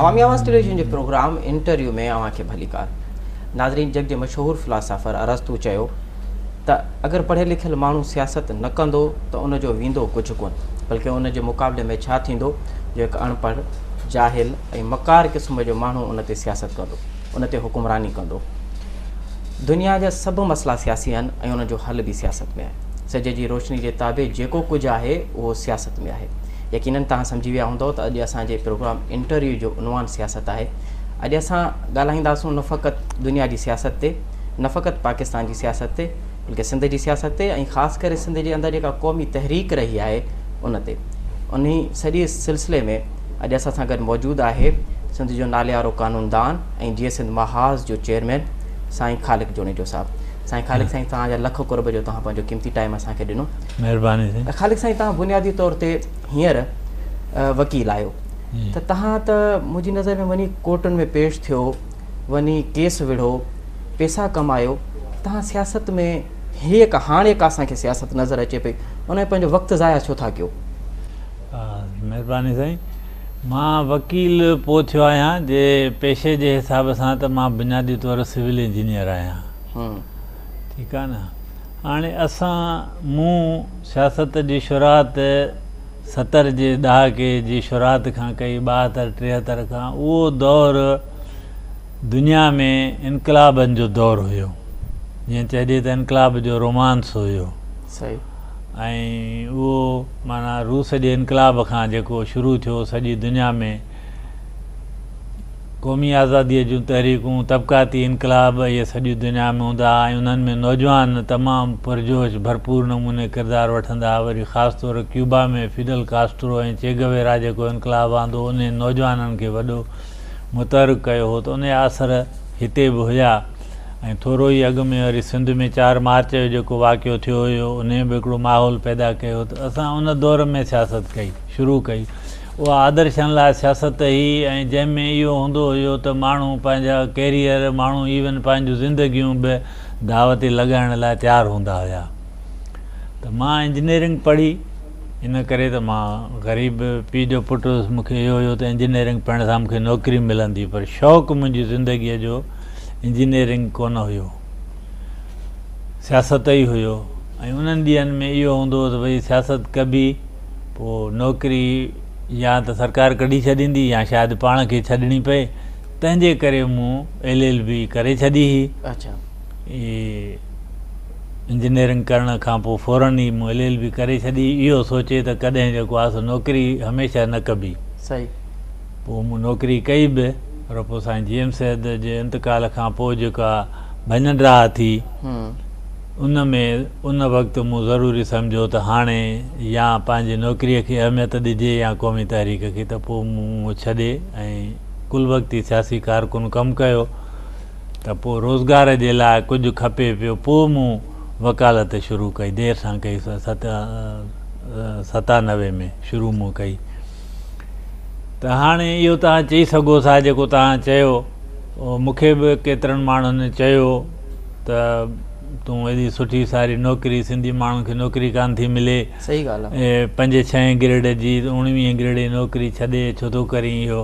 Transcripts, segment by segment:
عوامي آواز ٽيليويزن جي programme interview ۾ اوهان کي ڀليڪار. ناظرين جڳ جي مشهور فلاسافر ارسطو چيو ته اگر پڙهيل لکيل ماڻهو سياست نه ڪندو ته ان جو ويندو ڪجهه ڪونه بلڪه ان جي مقابلي ۾ ڇا ٿيندو جو هڪ اڻپڙهه، جاهل ۽ مڪار قسم جو ماڻهو ان تي سياست ڪندو، ان تي حڪمراني ڪندو. دنيا جا سڀ مسئلا سياسي آهن ۽ انهن جو حل به سياست ۾ آهي. سج جي روشني جي تابع جيڪو ڪجهه آهي اهو سياست ۾ آهي. يقينن توهان سمجهي ويا هوندؤ ته اڄ اسان جي پروگرام انٽرويو جو عنوان سياست آهي. اڄ اسان ڳالهائينداسون نه فقط دنيا جي سياست تي، نه فقط پاڪستان جي سياست تي بلڪه سنڌ جي سياست تي ۽ خاص ڪري سنڌ جي اندر جيڪا قومي تحريڪ رهي آهي ان تي. انهي سڄي سلسلي ۾ اڄ اسان سان گڏ موجود آهي سنڌ جو ناليوارو قانوندان ۽ جيئي سنڌ محاذ جو چيئرمين سائين خالق جوڻيجو صاحب. سائين خالق سائين توهان جا لک قرب جو توهان پنهنجو قيمتي ٽائيم اسان کي ڏنو. مهرباني سائين. خالق سائين توهان بنيادي طور تي هينئر وڪيل آهيو ته توهان ته منهنجي نظر ۾ وڃي ڪورٽن ۾ پيش ٿيو وڃي ڪيس وڙهو پيسا ڪمايو توهان سياست ۾ هيء ڪا هاڻي ڪا اسان کي سياست نظر اچي پئي ان ۾ پنهنجو وقت ضايع ڇو ٿا ڪيو؟ مهرباني سائين مان وڪيل پوء ٿيو آهيان جي پيشي جي حساب سان ته مان بنيادي طور سول انجنيئر آهيان ٺيڪ آهي نه هاڻي اسان مون سياست جي شروعات 70 جي ڏهاڪي جي شروعات کان ڪئي 72 73 کان اهو دور دنيا ۾ انقلابن جو دور هيو جيئن چئجي ته انقلاب جو رومانس هيو صحيح ۽ اهو معنيٰ روس جي انقلاب کان جيڪو شروع ٿيو سڄي دنيا ۾ قومي آزاديء جون تحريڪون طبقاتي انقلاب اهي سڄي دنيا ۾ هوندا ها ۽ انهن ۾ نوجوان تمام پرجوش ڀرپور نموني ڪردار وٺندا ها وري خاص طور ڪيوبا ۾ فيڊل ڪاسٽرو ۽ چيگويرا جيڪو انقلاب آندو انهي نوجوانن کي وڏو متحرڪ ڪيو هو ته ان جا اثر هتي به هيا ۽ ٿورو ئي اڳ ۾ وري سنڌ ۾ 4 مارچ جو جيڪو واقعو ٿيو هيو انهي به هڪڙو ماحول پيدا ڪيو ته اسان ان دور ۾ سياست ڪئي شروع ڪئي اها آدرشن لاء سياست هئي ۽ جنهن ۾ اهو هوندو هيو ته ماڻهو پنهنجا ڪيريئر ماڻهو ايون پنهنجون زندگيون به داء تي لڳائڻ لاء تيار هوندا هيا ته مان انجنيئرنگ پڙهي ان ڪري ته مان غريب پيء جو پٽ هيس، مون کي اهو هيو ته انجنيئرنگ پڙهڻ سان مون کي نوڪري ملندي، پر شوق منهنجي زندگيء جو انجنيئرنگ ڪونه هيو، سياست ئي هيو ۽ انهن ڏينهن ۾ اهو هوندو هو ته ڀئي سياست ڪبي پوء نوڪري يا ته سرڪار ڪڍي ڇڏيندي يا شايد پاڻ کي ڇڏڻي پئي، تنهن جي ڪري مون ايل ايل بي ڪري ڇڏي هئي. اڇا. انجنيئرنگ ڪرڻ کان پوء فورن ئي مون ايل ايل بي ڪري ڇڏي اهو سوچي ته ڪڏهن جيڪو آهي سو نوڪري هميشه نه ڪبي. صحيح. پوء مون نوڪري ڪئي به پر پوء سائين جي ايم سيد جي انتقال کان پوء جيڪا ڀڃ ڊاهه ٿي ان ۾ ان وقت مون ضروري سمجهيو ته هاڻي يا پنهنجي نوڪريء کي اهميت ڏجي يا قومي تحريڪ کي ته پوء مون اهو ڇڏي ۽ ڪل وقتي سياسي ڪارڪن ڪم ڪيو. ته پوء روزگار جي لاء ڪجهه کپي پيو، پوء مون وڪالت شروع ڪئي، دير سان ڪئي، 97 ۾ شروع مون ڪئي. ته هاڻي اهو توهان چئي سگهو ٿا جيڪو توهان چيو، مون کي به ڪيترن ماڻهن چيو ته تون ايڏي سٺي ساري نوڪري، سنڌي ماڻهن کي نوڪري ڪانه ٿي ملي، صحيح ڳالهه آهي. پنجين ڇهين گريڊ جي، اڻويهين گريڊ جي نوڪري ڇڏي ڇو ٿو ڪرين اهو؟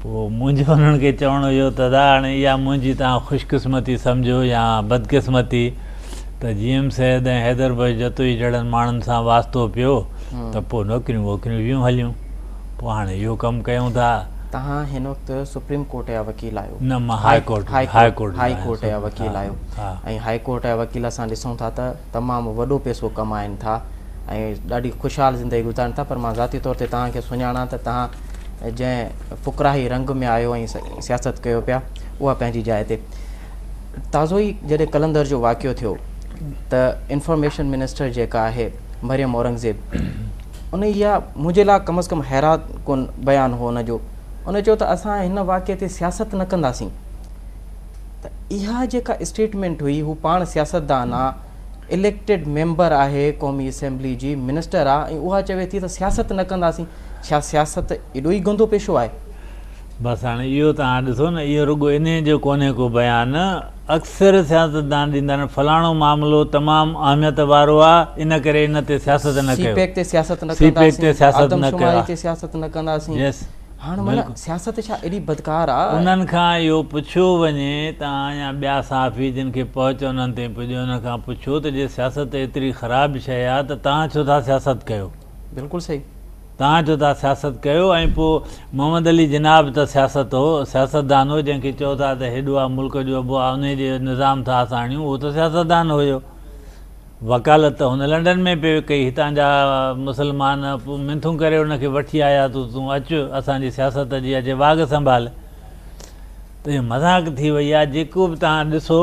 پوء منهنجو انهن کي چوڻ هيو ته ادا هاڻي اها منهنجي توهان خوش قسمتي سمجهو يا بدقسمتي ته جي ايم سيد ۽ حيدر بخش جتوئي جهڙن ماڻهن سان واسطو پيو ته پوء نوڪريون ووڪريون ويون هليون پوء هاڻي اهو ڪم ڪيون ٿا. توهان هن وقت سپريم ڪورٽ جا وڪيل آهيو. نه مان high court high court high court جا وڪيل آهيو ۽ هاء ڪورٽ جا وڪيل اسان ڏسون ٿا ته تمام وڏو پئسو ڪمائن ٿا ۽ ڏاڍي خوشحال زندگي گذارن ٿا پر مان ذاتي طور تي توهان کي سڃاڻان ته توهان جنهن فقراهي رنگ ۾ آيو ۽ سياست ڪيو پيا اها پنهنجي جاء تي. تازو ئي جڏهن قلندر جو واقعو ٿيو ته انفارميشن منسٽر جيڪا آهي مريم اورنگزيب ان اها منهنجي لاء ڪم از ڪم حيران ڪن بيان هو ان جو ان چيو ته اسان هن واقعي تي سياست نه ڪنداسين ته اها جيڪا اسٽيٽمينٽ هئي هو پاڻ سياستدان آ اليڪٽيڊ ميمبر آهي قومي اسيمبلي جي منسٽر آ ۽ اها چوي ٿي ته سياست نه ڪنداسين ڇا سياست ايڏو ئي گندو پيشو آهي؟ بس هاڻي اهو توهان ڏسو نه اهو رڳو انهي جو ڪونهي ڪو بيان اڪثر سياستدان ڏيندا آهن فلاڻو معاملو تمام اهميت وارو آ ان ڪري ان تي سياست نه سي ڪيو پيڪ تي سياست نه سي پيڪ تي ڪنداسين سياست نه ڪيو آدمشماري تي سياست نه ڪنداسين يس. هاڻ معنيٰ سياست ڇا ايڏي بدڪار آ؟ انهن کان اهو پڇيو وڃي توهان يا ٻيا صحافي جن کي پهچ انهن تائين پڄي انهن کان پڇو ته جي سياست ايتري خراب شيء آ ته توهان ڇو ٿا سياست ڪيو؟ بلڪل صحيح. توهان ڇو ٿا سياست ڪيو ۽ پوء محمد علي جناح به ته سياست هو سياستدان هو جنهن کي چئو ٿا ته هيڏو آ ملڪ جو ابو آ انهي جي نظام ٿا اسان آڻيون اهو ته سياستدان هيو. وڪالت ته هن لنڊن ۾ پئي ڪئي، هتان جا مسلمان منٿون ڪري ان کي وٺي آيا ته تون اچ اسان جي سياست جي اچي واڳ سنڀال. ته اهو مذاق ٿي وئي آهي، جيڪو به توهان ڏسو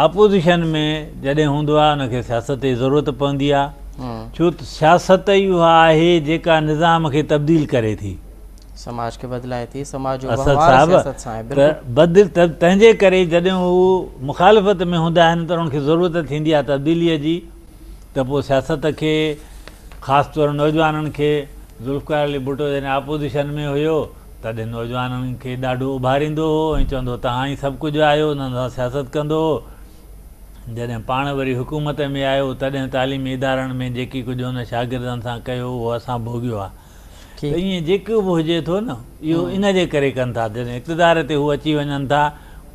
اپوزيشن ۾ جڏهن هوندو آهي ان کي سياست جي ضرورت پوندي آهي، ڇو ته سياست ئي اها آهي جيڪا نظام کي تبديل ڪري ٿي. سماج کي بدلائي ٿي، سماج جو وهنوار سياست سان آهي. بلڪل. بدل ته تنهن جي ڪري جڏهن هو مخالفت ۾ هوندا آهن ته انهن کي ضرورت ٿيندي آهي تبديليء جي ته پوء سياست کي خاص طور نوجوانن کي ذوالفقار علي ڀٽو جڏهن آپوزيشن ۾ هيو تڏهن نوجوانن کي ڏاڍو اڀاريندو هو ۽ چوندو هو توهان ئي سڀ ڪجهه آهيو انهن سان سياست ڪندو هو جڏهن پاڻ وري حڪومت ۾ آيو تڏهن تعليمي ادارن ۾ جيڪي ڪجهه هن شاگردن سان ڪيو اهو اسان ڀوڳيو آهي. ته ائين جيڪو به هجي ٿو نه اهو ان جي ڪري ڪن ٿا جڏهن اقتدار تي هو اچي وڃن ٿا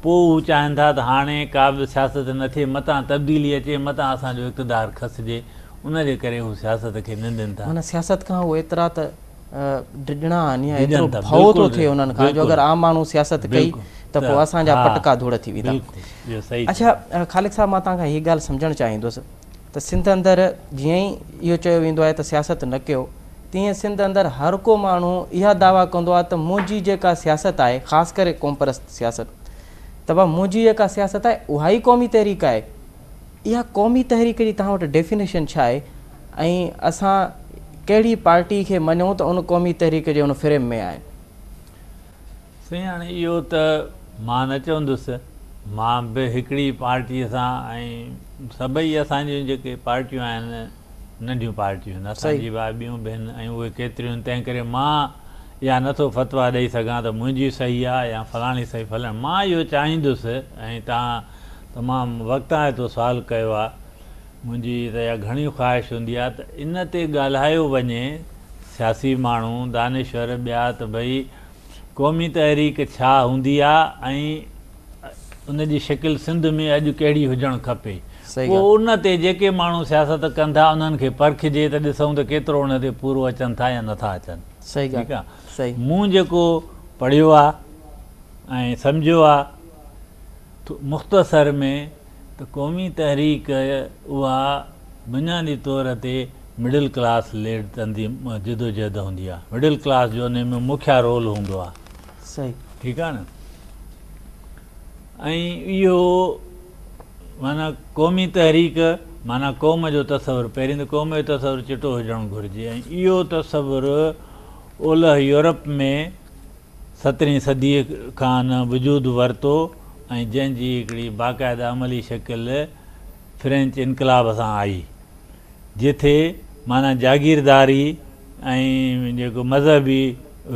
پوء هو چاهين ٿا ته هاڻي ڪا به سياست نه ٿئي متان تبديلي اچي متان اسان جو اقتدار کسجي ان جي ڪري هو سياست کي نندين ٿا. معنيٰ سياست کان هو ايترا ته ڊڄڻا آهن يا ايترو ڀؤ ٿو ٿئي انهن کان جو اگر عام ماڻهو سياست ڪئي ته پوء اسان جا پٽڪا ڌوڙ ٿي ويندا. اڇا خالق صاحب مان توهان کان هي ڳالهه سمجهڻ چاهيندس ته سنڌ اندر جيئن ئي اهو چيو ويندو آهي ته سياست نه ڪيو تيئن سنڌ اندر هر ڪو ماڻهو اها دعويٰ ڪندو آهي ته منهنجي جيڪا سياست آهي خاص ڪري قومپرست سياست ته ڀا منهنجي جيڪا سياست آهي اها ئي قومي تحريڪ آهي. اها قومي تحريڪ جي توهان وٽ ڊيفينيشن ڇا آهي ۽ اسان ڪهڙي پارٽي کي مڃون ته ان قومي تحريڪ جي ان فريم ۾ آهي؟ سائين هاڻي اهو ته مان نه چوندس، مان به هڪڙي پارٽيء سان ۽ سڀئي اسان جون جيڪي پارٽيون آهن ننڍيون پارٽيون آهن، اسان جي به آهي ٻيون به آهن ۽ اهي ڪيتريون آهن، تنهن ڪري مان اها نه ٿو فتويٰ ڏئي سگهان ته منهنجي صحيح آهي يا فلاڻي صحيح فلاڻي، مان اهو چاهيندس ۽ توهان تمام وقتائتو سوال ڪيو آهي، منهنجي ته اها گهڻي خواهش هوندي آهي ته ان تي ڳالهايو وڃي، سياسي ماڻهو، دانشور ٻيا ته ڀئي قومي تحريڪ ڇا هوندي آ ۽ ان جي شڪل سنڌ ۾ اڄ ڪهڙي هجڻ کپي. پوء ان تي جيڪي ماڻهو سياست ڪن ٿا انهن کي پرکجي ته ڏسون ته ڪيترو ان تي پورو اچن ٿا يا نٿا اچن. ٺيڪ آ. مون جيڪو پڙهيو آ ۽ سمجهيو آ مختصر ۾ ته قومي تحريڪ اها بنيادي طور تي مڊل ڪلاس ليڊ تنظيم جدوجهد هوندي آهي. مڊل ڪلاس جو انهي ۾ مکيه رول هوندو آهي. صحيح. ٺيڪ آهي نه ۽ اهو معنيٰ قومي تحريڪ معنيٰ قوم جو تصور پهرين ته قوم جو تصور چٽو هجڻ گهرجي ۽ اهو تصور اولهه يورپ ۾ سترهين صديء کان وجود ورتو ۽ جنهن جي هڪڙي باقاعده عملي شڪل فرينچ انقلاب سان آئي، جتي معنيٰ جاگيرداري ۽ جيڪو مذهبي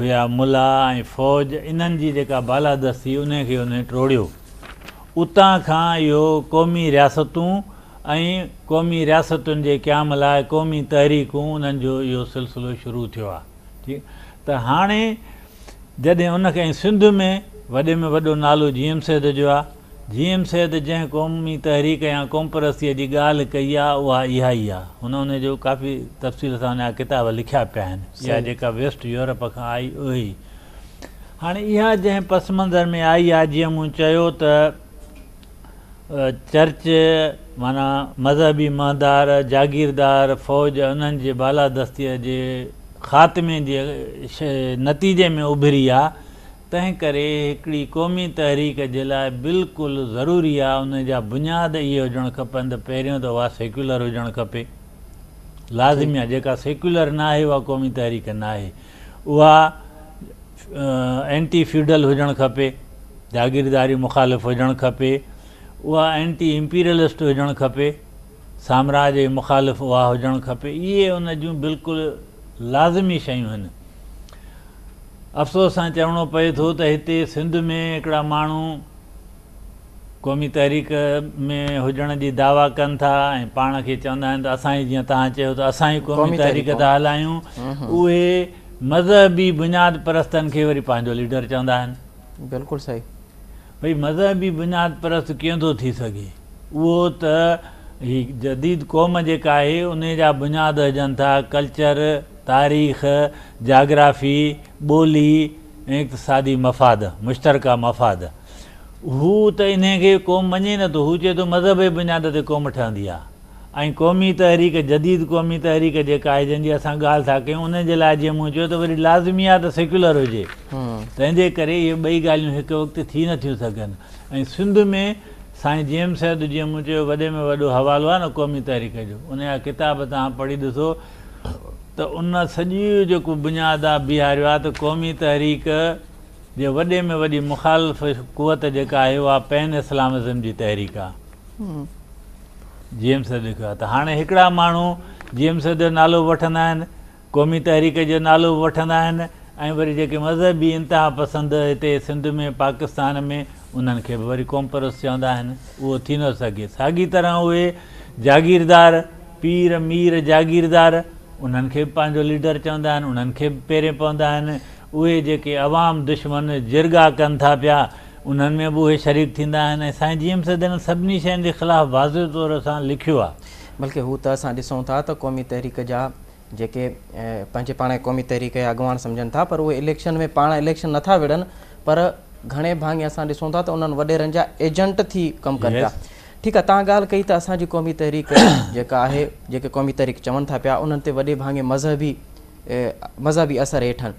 هيا ملا ۽ فوج انهن جي جيڪا بالادستي انهي کي انهي ٽوڙيو. اتان کان اهو قومي رياستون ۽ قومي رياستن جي قيام لاء قومي تحريڪون انهن جو اهو سلسلو شروع ٿيو آهي. ٺيڪ ته هاڻي جڏهن ان کي ۽ سنڌ ۾ وڏي ۾ وڏو نالو جي ايم سيد جو آ، جي ايم سيد جنهن قومي تحريڪ يا قومپرستيء جي ڳالهه ڪئي آ اها اها ئي آ. هن ان جو ڪافي تفصيل سان ان جا ڪتاب لکيا پيا آهن. اها جيڪا ويسٽ يورپ کان آئي اهي ئي. هاڻي اها جنهن پس منظر ۾ آئي آ جيئن مون چيو ته چرچ معنيٰ مذهبي مهندار، جاگيردار، فوج انهن جي بالادستيء جي خاتمي جي نتيجي ۾ اڀري آ، تنهن ڪري هڪڙي قومي تحريڪ جي لاء بلڪل ضروري آ ان جا بنياد اهي هجڻ کپن ته پهريون ته اها سيڪيولر هجڻ کپي، لازمي آ، جيڪا سيڪيولر ناهي اها قومي تحريڪ ناهي، اها اينٽي فيوڊل هجڻ کپي، جاگيرداري مخالف هجڻ کپي، اها اينٽي امپيريلسٽ هجڻ کپي، سامراج جي مخالف اها هجڻ کپي، اهي ان جون بلڪل لازمي شيون هن. افسوس سان چوڻو پئي ٿو ته هتي سنڌ ۾ هڪڙا ماڻهو قومي تحريڪ ۾ هجڻ جي دعويٰ ڪن ٿا ۽ پاڻ کي چوندا آهن ته اسان ئي جيئن توهان چيو ته اسان ئي قومي تحريڪ ٿا هلايون، اهي مذهبي بنياد پرستن کي وري پنهنجو ليڊر چوندا آهن. بلڪل صحيح. ڀئي مذهبي بنياد پرست ڪيئن ٿو ٿي سگهي؟ اهو ته هي جديد قوم جيڪا آهي انهي جا بنياد هجن ٿا ڪلچر، تاريخ، جاگرافي، ٻولي ۽ اقتصادي مفاد، مشترڪه مفاد. هو ته انهي کي قوم مڃي نه ٿو، هو چئي ٿو مذهب جي بنياد تي قوم ٺهندي آهي ۽ قومي تحريڪ، جديد قومي تحريڪ جيڪا آهي جنهن جي اسان ڳالهه ٿا ڪيون انهي جي لاء جيئن مون چيو ته وري لازمي آهي ته سيڪيولر هجي. تنهن جي ڪري اهي ٻئي ڳالهيون هڪ وقت ٿي نه ٿيون سگهن ۽ سنڌ ۾ سائين جي ايم سيد جيئن مون چيو وڏي ۾ وڏو حوالو آهي نه قومي تحريڪ جو ان جا ڪتاب توهان پڙهي ڏسو ته ان سڄي جيڪو بنياد آهي بيهاريو آهي ته قومي تحريڪ جي وڏي ۾ وڏي مخالف قوت جيڪا آهي اها پين اسلامزم جي تحريڪ آهي. جي ايم سيد لکيو آهي ته هاڻي هڪڙا ماڻهو جي ايم سيد جو نالو به وٺندا آهن، قومي تحريڪ جو نالو به وٺندا آهن ۽ وري جيڪي مذهبي انتها پسند هتي سنڌ ۾ پاڪستان ۾ انهن کي به وري قومپرست چوندا آهن. اهو ٿي نٿو سگهي. ساڳي طرح اهي جاگيردار، پير، مير، جاگيردار انهن کي به پنهنجو ليڊر چوندا آهن، انهن کي به پيرين پوندا آهن. اهي جيڪي عوام دشمن جرڳا ڪن ٿا پيا انهن ۾ به اهي شريڪ ٿيندا آهن ۽ سائين جي ايم سيد انهن سڀني شين جي خلاف واضح طور سان لکيو آهي. بلڪه هو ته اسان ڏسون ٿا ته قومي تحريڪ جا جيڪي پنهنجي پاڻ کي قومي تحريڪ جا اڳواڻ سمجهن ٿا پر اهي اليڪشن ۾ پاڻ اليڪشن نٿا وڙهن پر گهڻي ڀاڱي اسان ڏسون ٿا ته انهن وڏيرن جا ايجنٽ ٿي ڪم ڪن پيا. ٺيڪ آهي توهان ڳالهه ڪئي ته اسان جي قومي تحريڪ جيڪا آهي جيڪي قومي تحريڪ چون ٿا پيا انهن تي وڏي ڀاڱي مذهبي مذهبي اثر هيٺ آهن.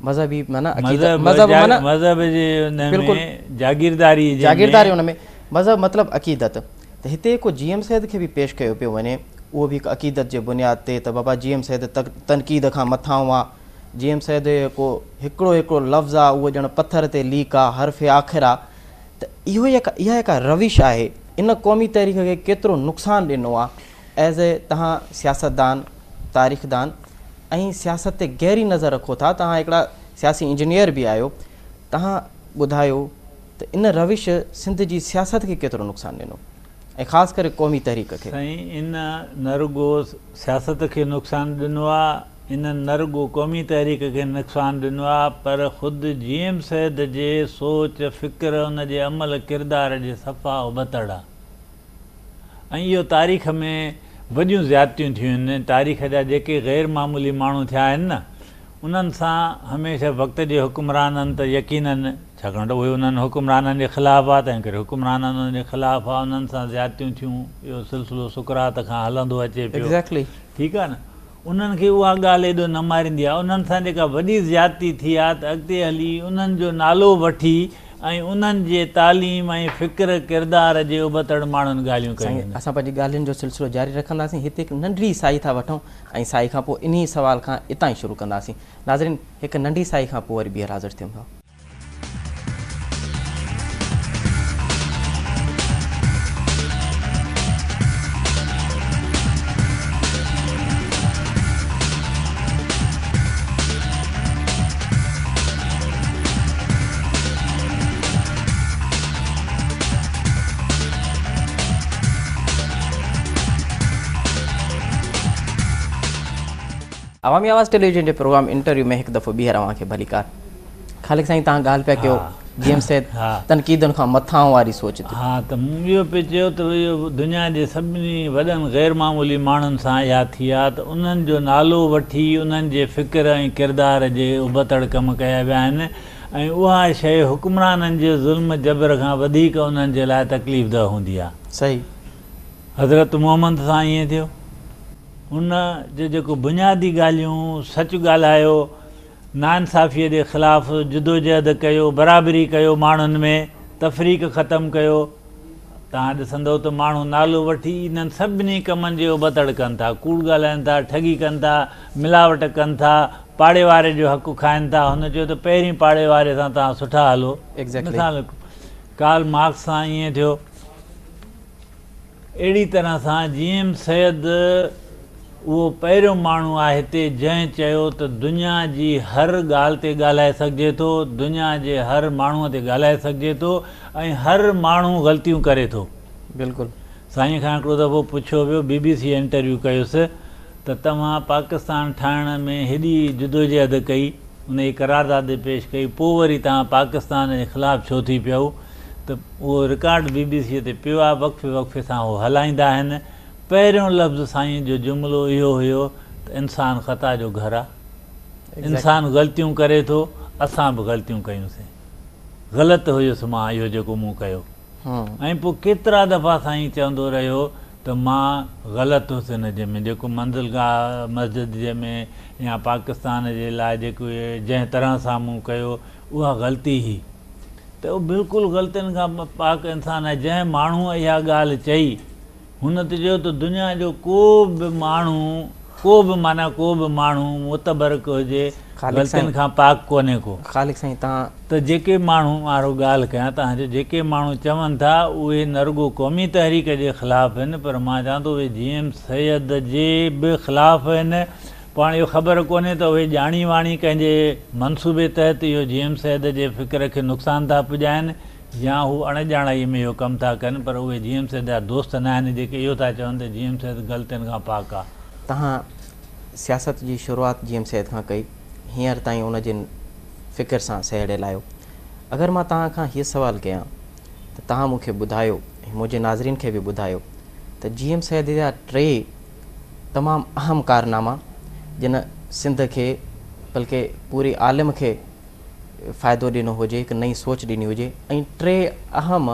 مذهبي معنيٰ عقيدت مذهب معنيٰ مذهب جي ان ۾ جاگيرداري جي جاگيرداري ان ۾ مذهب مطلب عقيدت ته هتي ڪو جي ايم سيد کي به پيش ڪيو پيو وڃي اهو به هڪ عقيدت جي بنياد تي ته بابا جي ايم سيد تنقيد کان مٿانهون آ جي ايم سيد جو ڪو هڪڙو هڪڙو لفظ آ اهو ڄڻ پٿر تي ليڪ آ حرف آخر آ ته اهو اها جيڪا روش آهي ان قومي تحريڪ کي ڪيترو نقصان ڏنو آ ايز اي توهان سياستدان، تاريخدان ۽ سياست تي گهري نظر رکو ٿا، توهان هڪڙا سياسي انجنيئر به آهيو، توهان ٻڌايو ته ان روش سنڌ جي سياست کي ڪيترو نقصان ڏنو ۽ خاص ڪري قومي تحريڪ کي؟ سائين ان نه رڳو سياست کي نقصان ڏنو آ، ان نه رڳو قومي تحريڪ کي نقصان ڏنو آ پر خود جي ايم سيد جي سوچ، فڪر، ان جي عمل ڪردار جي صفا ابتڙ آ. ۽ اهو تاريخ ۾ وڏيون زيادتيون ٿيون آهن، تاريخ جا جيڪي غير معمولي ماڻهو ٿيا آهن نه، انهن سان هميشه وقت جي حڪمرانن ته يقينن، ڇاڪاڻ ته اهي انهن حڪمرانن جي خلاف هئا، تنهن ڪري حڪمرانن انهن جي خلاف هئا، انهن سان زيادتيون ٿيون، اهو سلسلو سقراط کان هلندو اچي پيو. ٺيڪ آهي نه. انهن کي اها ڳالهه ايڏو نه ماريندي آهي، انهن سان جيڪا وڏي زيادتي ٿي آهي ته اڳتي هلي انهن جو نالو وٺي ۽ انهن جي تعليم ۽ فڪر ڪردار جي ابتڙ ماڻهن ڳالهيون ڪيون سائين اسان پنهنجي ڳالهين جو سلسلو جاري رکنداسين هتي هڪ ننڍڙي ساهي ٿا وٺون ۽ ساهي کان پوء انهي سوال کان اتان ئي شروع ڪنداسين ناظرين هڪ ننڍي ساهي کان پوء وري ٻيهر حاضر ٿيون ٿا. عوامي آواز ٽيليويزن جي پروگرام انٽرويو ۾ هڪ دفعو ٻيهر اوهان کي ڀليڪار. خالق سائين توهان ڳالهه پيا ڪيو جي ايم سيد تنقيدن کان مٿانهون واري سوچ تي. ها ته مون اهو پئي چيو ته اهو دنيا جي سڀني وڏن غير معمولي ماڻهن سان اها ٿي آ ته انهن جو نالو وٺي انهن جي فڪر ۽ ڪردار جي ابتڙ ڪم ڪيا ويا آهن ۽ اها شيء حڪمرانن جي ظلم جبر کان وڌيڪ انهن جي لاء تڪليف ده هوندي آ. صحيح. حضرت محمد سان ائين ٿيو. ان جو جيڪو بنيادي ڳالهيون سچ ڳالهايو ناانصافيء جي خلاف جدوجهد ڪيو، برابري ڪيو ماڻهن ۾ تفريق ختم ڪيو. توهان ڏسندؤ ته ماڻهو نالو وٺي انهن سڀني ڪمن جي ابتڙ ڪن ٿا، ڪوڙ ڳالهائين ٿا، ٺڳي ڪن ٿا، ملاوٽ ڪن ٿا، پاڙي واري جو حق کائن ٿا. هن چيو ته پهرين پاڙي واري سان توهان سٺا هلو. مثال ڪارل مارڪس سان ائين ٿيو. اهڙي طرح سان جي ايم سيد اهو پهريون ماڻهو آهي هتي جنهن چيو ته دنيا جي هر ڳالهه تي ڳالهائي سگهجي ٿو، دنيا جي هر ماڻهو تي ڳالهائي سگهجي ٿو ۽ هر ماڻهو غلطيون ڪري ٿو. بلڪل. سائين کان هڪڙو دفعو پڇيو ويو، بي بي سي انٽرويو ڪيس ته توهان پاڪستان ٺاهڻ ۾ هيڏي جدوجهد ڪئي، ان جي قرارداد پيش ڪئي، پوء وري توهان پاڪستان جي خلاف ڇو ٿي پيؤ؟ ته اهو رڪارڊ بي بي سيء تي پيو آهي، وقفي وقفي سان هو هلائيندا آهن. پهريون لفظ سائينء جو جملو اهو هيو ته انسان خطا جو گهر آ، انسان غلطيون ڪري ٿو، اسان به غلطيون ڪيون سين. غلط هيس مان اهو جيڪو مون ڪيو. ۽ پوء ڪيترا دفعا سائين چوندو رهيو ته مان غلط هيس ان جي ۾ جيڪو منزلگاهه مسجد جي ۾ يا پاڪستان جي لاء جيڪو جنهن طرح سان مون ڪيو اها غلطي هئي ته اهو بلڪل غلطين کان پاڪ انسان آهي جنهن ماڻهوء اها ڳالهه چئي هن ته چيو ته دنيا جو ڪو به ماڻهو، ڪو به معنيٰ ڪو به ماڻهو متبرڪ هجي، خالق غلطين سائين کان پاڪ ڪونهي ڪو. خالق سائين توهان. ته جيڪي ماڻهو، مان رڳو ڳالهه ڪيان توهان جو، جيڪي ماڻهو چون ٿا اهي نه رڳو قومي تحريڪ جي خلاف آهن پر مان چوان ٿو اهي جي ايم سيد جي به خلاف آهن. پاڻ اهو خبر ڪونهي ته اهي ڄاڻي واڻي ڪنهن جي منصوبي تحت اهو جي ايم سيد جي فڪر کي نقصان ٿا پڄائن يا هو اڻ ڄاڻائيء ۾ اهو ڪم ٿا ڪن پر اهي جي ايم سيد جا دوست نه آهن جيڪي اهو ٿا چون ته جي ايم سيد غلطين کان پاڪ آ. توهان سياست جي شروعات جي ايم سيد کان ڪئي، هينئر تائين ان جي فڪر سان سهيڙيل آهيو. اگر مان توهان کان هيء سوال ڪيان ته توهان مون کي ٻڌايو ۽ منهنجي ناظرين کي به ٻڌايو ته جي ايم سيد جا ٽي تمام اهم ڪارناما جن سنڌ کي بلڪه پوري عالم کي فائدو ڏنو هجي، هڪ نئين سوچ ڏني هجي ۽ ٽي اهم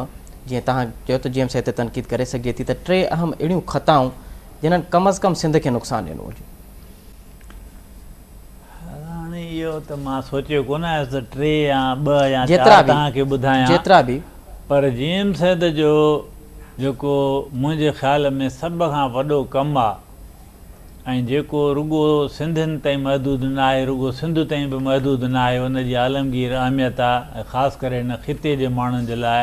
جيئن توهان چيو ته جي ايم سيد تي تنقيد ڪري سگهجي ٿي ته ٽي اهم اهڙيون خطائون جنھن ڪم از ڪم سنڌ کي نقصان ڏنو هجي. هاڻي اهو ته مان سوچيو ڪونه آهي ته ٽي يا ٻه يا چار جيترا به توهان کي ٻڌايان جيترا به. پر جي ايم سيد جو جيڪو منهنجي خيال ۾ سڀ کان وڏو ڪم آ ۽ جيڪو رڳو سنڌين تائين محدود نه آهي، رڳو سنڌ تائين به محدود نه آهي، ان جي عالمگير اهميت آ ۽ خاص ڪري هن خطي جي ماڻهن جي لاء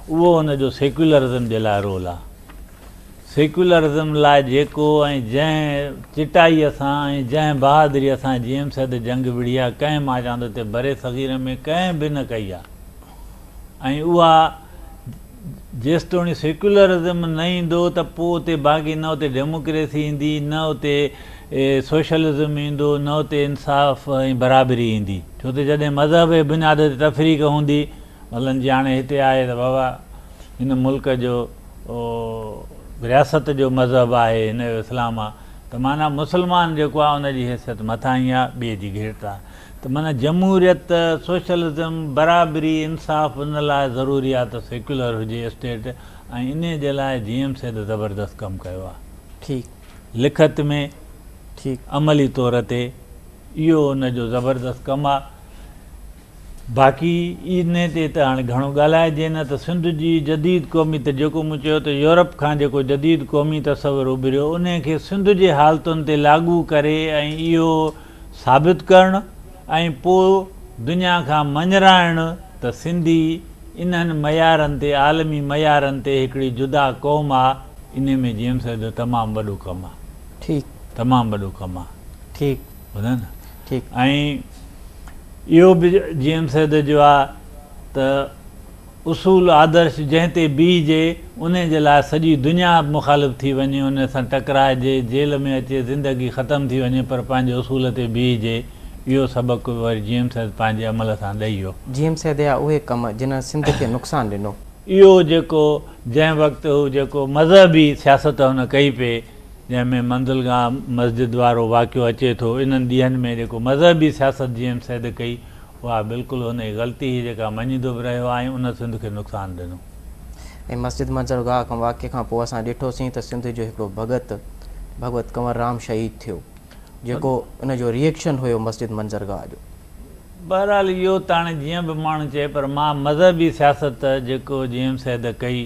اهو ان جو سيڪيولرزم جي لاء رول آ. سيڪيولرزم لاء جيڪو ۽ جنهن چٽائيء سان ۽ جنهن بهادريء سان جي ايم سيد جنگ وڙهي آ، ڪنهن مان چوان ٿو هتي برصغير ۾ ڪنهن به نه ڪئي آ. ۽ اها جيستوڻي سيڪيولرزم نه ايندو ته پوء اتي باقي نه اتي ڊيموڪريسي ايندي نه اتي سوشلزم ايندو نه اتي انصاف ۽ برابري ايندي ڇو ته جڏهن مذهب جي بنياد تي تفريق هوندي مثلاً جيئن هاڻي هتي آهي ته بابا هن ملڪ جو رياست جو مذهب آهي هن جو اسلام آهي ته معنيٰ مسلمان جيڪو آهي ان جي حيثيت مٿاهين آهي ٻئي جي گهٽ آهي ته معنيٰ جمهوريت، سوشلزم، برابري، انصاف ان لاء ضروري آهي ته سيڪيولر هجي اسٽيٽ ۽ انهي جي لاء جي ايم سيد زبردست ڪم ڪيو آهي. ٺيڪ. لکت ۾، ٺيڪ. عملي طور تي اهو ان جو زبردست ڪم آهي. باقي انهي تي ته هاڻي گهڻو ڳالهائجي نه ته سنڌ جي جديد قومي ته جيڪو مون چيو ته يورپ کان جيڪو جديد قومي تصور اڀريو انهي کي سنڌ جي حالتن تي لاڳو ڪري ۽ اهو ثابت ڪرڻ ۽ پوء دنيا کان مڃرائڻ ته سنڌي انهن معيارن تي عالمي معيارن تي هڪڙي جدا قوم آ انهي ۾ جي ايم سيد جو تمام وڏو ڪم آ. ٺيڪ. تمام وڏو ڪم آ. ٺيڪ. ٻڌو نه. ٺيڪ. ۽ اهو به جي ايم سيد جو آ ته اصول آدرش جنهن تي بيهجي انهي جي لاء سڄي دنيا مخالف ٿي وڃي انهي سان ٽڪرائجي جيل ۾ اچي زندگي ختم ٿي وڃي پر پنهنجي اصول تي بيهجي اهو سبق وري جي ايم سيد پنهنجي عمل سان ڏئي ويو. جي ايم سيد جا اهي ڪم جنھن سنڌ کي نقصان ڏنو. اهو جيڪو جنهن وقت هو جيڪو مذهبي سياست هن ڪئي پئي جنهن ۾ منزلگاهه مسجد وارو واقعو اچي ٿو انهن ڏينهن ۾ جيڪو مذهبي سياست جي ايم سيد ڪئي اها بلڪل هن جي غلطي هئي جيڪا مڃيندو به رهيو آهي ۽ ان سنڌ کي نقصان ڏنو. ۽ مسجد منزلگاهه کان واقعي کان پوء اسان ڏٺوسين ته سنڌ جو هڪڙو ڀڳت ڀڳوت ڪنور رام شهيد ٿيو جيڪو ان جو ري ايڪشن هيو مسجد منزلگاهه جو. بهرحال اهو ته هاڻي جيئن به ماڻهو چئي پر مان مذهبي سياست جيڪو جي ايم سيد ڪئي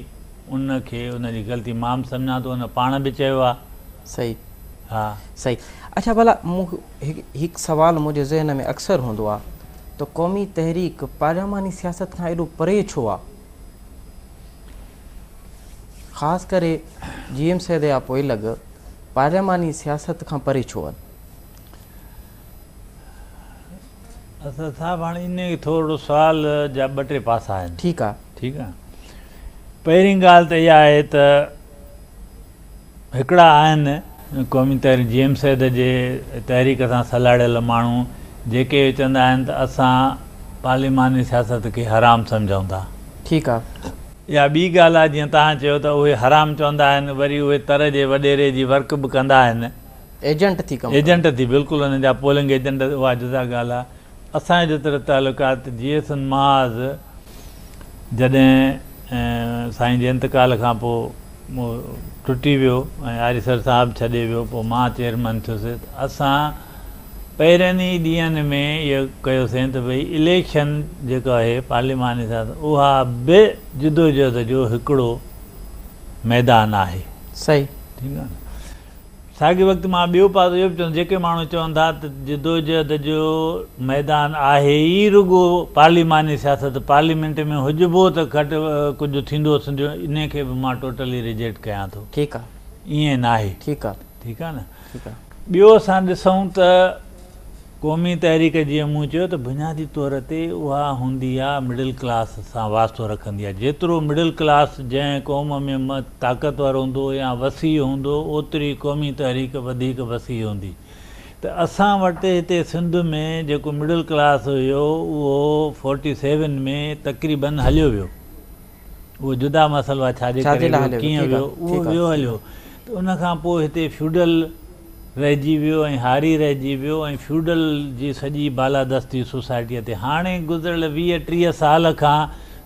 ان کي ان جي غلطي مان به سمجهان ٿو ان پاڻ به چيو آ. صحيح ها. صحيح اڇا ڀلا مون هڪ سوال منهنجي ذهن ۾ اڪثر هوندو آ ته قومي تحريڪ پارلياماني سياست کان ايڏو پري ڇو آ؟ خاص ڪري جي ايم سيد جا پوئلڳ پارلياماني سياست کان پري ڇو آهن؟ اسد صاحب هاڻي انهي ٿورڙو سوال جا ٻه ٽي پاسا آهن. ٺيڪ آ. ٺيڪ آ. پهرين ڳالهه ته اها آهي ته هڪڙا آهن قومي تحريڪ جي ايم سيد جي تحريڪ سان سلهاڙيل ماڻهو جيڪي اهو چوندا آهن ته اسان پارليماني سياست کي حرام سمجهون ٿا. ٺيڪ آ. اها ٻي ڳالهه آ جيئن توهان چيو ته اهي حرام چوندا آهن وري اهي تر جي وڏيري جي ورڪ به ڪندا آهن. ايجنٽ ٿي ڪم ڪندا. ايجنٽ ٿي بلڪل انهن جا پولنگ ايجنٽ اها جدا ڳالهه آ. اسان جو جيترو تعلق آ ته جيئي سنڌ محاذ جڏهن سائين جي انتقال کان پوء ٽٽي ويو ۽ آريسر صاحب ڇڏي ويو پوء مان چيئرمن ٿيس ته اسان پهرين ئي ڏينهن ۾ اهو ڪيوسين ته ڀئي اليڪشن جيڪا آهي پارليماني سياست اها به جدوجهد جو هڪڙو ميدان آهي. صحيح. ٺيڪ آهي نه. ساڳئي وقت مان ٻيو پاسو اهو به چوندس جيڪي ماڻهو چون ٿا ته جدوجهد جو ميدان آهي ئي رڳو پارليماني سياست پارليمينٽ ۾ هجبو ته گهٽ ڪجهه ٿيندو سنڌ جو انهي کي به مان ٽوٽلي ريجيڪٽ ڪيان ٿو. ٺيڪ آ. ائين ناهي. ٺيڪ آ. ٺيڪ آ نه. ٺيڪ آ. ٻيو اسان ڏسون ته قومي تحريڪ جيئن مون چيو ته بنيادي طور تي اها هوندي آ مڊل ڪلاس سان واسطو رکندي آ جيترو مڊل ڪلاس جنهن قوم ۾ طاقتور هوندو يا وسيع هوندو اوتري قومي تحريڪ وڌيڪ وسيع هوندي ته اسان وٽ هتي سنڌ ۾ جيڪو مڊل ڪلاس هيو اهو فورٽي سيون ۾ تقريبن هليو ويو. اهو جدا مسئلو آهي ڇا جي ڪري ويو ڪيئن ويو اهو ويو هليو ته ان کان پوء هتي فيوڊل رهجي ويو ۽ هاري رهجي ويو ۽ فيوڊل جي سڄي بالادستي سوسائٽيء تي هاڻي گذريل 20 30 سال کان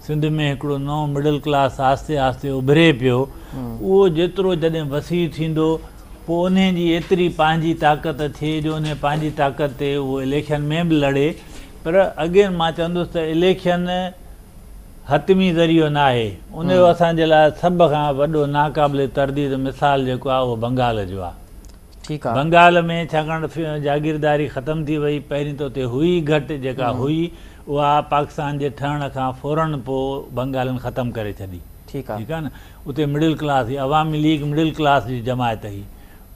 سنڌ ۾ هڪڙو نئون مڊل ڪلاس آهستي آهستي اڀري پيو اهو جيترو جڏهن وسيع ٿيندو پوء انهي جي ايتري پنهنجي طاقت ٿئي جو انهي پنهنجي طاقت تي اهو اليڪشن ۾ به لڙي پر اگين مان چوندس ته اليڪشن حتمي ذريعو ناهي. ان جو اسان جي لاء سڀ کان وڏو ناقابل ترديد مثال جيڪو آهي اهو بنگال جو آهي. بنگال ۾ ڇاڪاڻ ته جاگيرداري ختم ٿي وئي، پهرين ته اتي هئي گهٽ، جيڪا هئي اها پاڪستان جي ٺهڻ کان فورن پوء بنگالين ختم ڪري ڇڏي. ٺيڪ آهي نه. اتي مڊل ڪلاس هئي، عوامي ليگ مڊل ڪلاس جي جماعت هئي.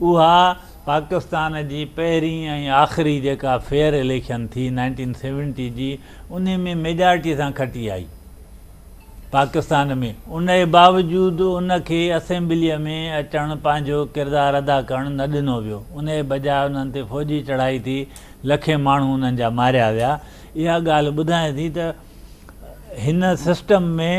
اها پاڪستان جي پهرين ۽ آخري جيڪا فيئر اليڪشن ٿي نائنٽين سيونٽي جي انهي ۾ ميجارٽي سان کٽي آئي پاڪستان ۾ ان جي باوجود ان کي اسيمبليء ۾ اچڻ پنهنجو ڪردار ادا ڪرڻ نه ڏنو ويو ان جي بجاء انهن تي فوجي چڙهائي ٿي لکين ماڻهو انهن جا ماريا ويا اها ڳالهه ٻڌائي ٿي ته هن سسٽم ۾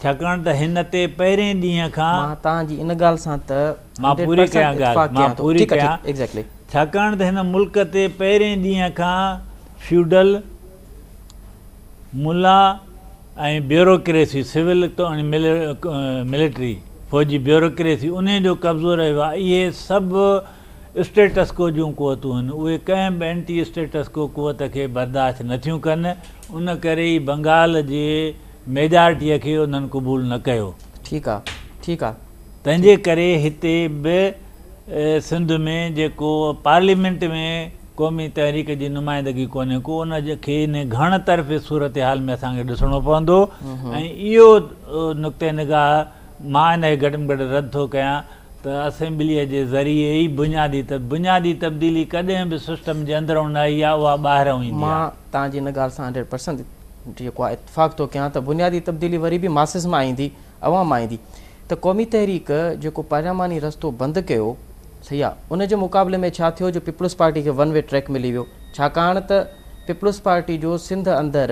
ڇاڪاڻ ته هن تي پهرين ڏينهن کان. مان توهان جي ان ڳالهه سان ته مان پوري ڪيان ڳالهه مان پوري ڪيان ڇاڪاڻ ته هن ملڪ تي پهرين ڏينهن کان فيوڊل، ملا ۽ بيوروڪريسي سول توڻي ملٽري فوجي بيوروڪريسي انهي جو قبضو رهيو آهي اهي سڀ اسٽيٽس ڪو جون قوتون آهن اهي ڪنهن به اينٽي اسٽيٽس ڪو قوت کي برداشت نٿيون ڪن ان ڪري ئي بنگال جي ميجارٽيء کي انهن قبول نه ڪيو. ٺيڪ آ ٺيڪ آ. تنهنجي ڪري هتي به سنڌ ۾ جيڪو پارليمينٽ ۾ قومي تحريڪ جي نمائندگي ڪونهي ڪو ان کي انهي گهڻ طرفي صورتحال ۾ اسان کي ڏسڻو پوندو ۽ اهو نقطه نگاهه مان ان کي گهٽ ۾ گهٽ رد ٿو ڪيان ته اسيمبليء جي ذريعي ئي بنيادي بنيادي تبديلي ڪڏهن به سسٽم جي اندرئون نه آئي آهي اها ٻاهرئون ايندي آهي. مان توهان جي ان ڳالهه سان هنڊريڊ پرسنٽ جيڪو آهي اتفاق ٿو ڪيان ته بنيادي تبديلي وري به ماسز مان ايندي، عوام مان ايندي ته قومي تحريڪ جيڪو پارلياماني رستو بند ڪيو صحيح آ ان جي مقابلي ۾ ڇا ٿيو جو پيپلز پارٽي کي ون وي ٽريڪ ملي ويو ڇاڪاڻ ته پيپلز پارٽي جو سنڌ اندر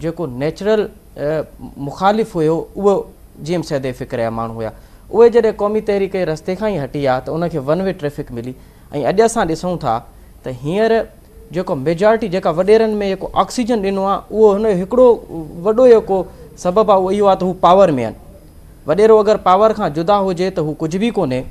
جيڪو نيچرل مخالف هيو اهو جي ايم سيد فڪر جا ماڻهو هيا اهي جڏهن قومي تحريڪ جي رستي کان ئي هٽي ويا ته ان کي ون وي ٽريفڪ ملي ۽ اڄ اسان ڏسون ٿا ته هينئر جيڪو ميجارٽي جيڪا وڏيرن ۾ جيڪو آڪسيجن ڏنو آهي اهو هن جو هڪڙو وڏو جيڪو سبب آهي اهو اهو آهي ته هو پاور ۾ آهن وڏيرو اگر پاور کان جدا هجي ته هو ڪجهه به ڪونهي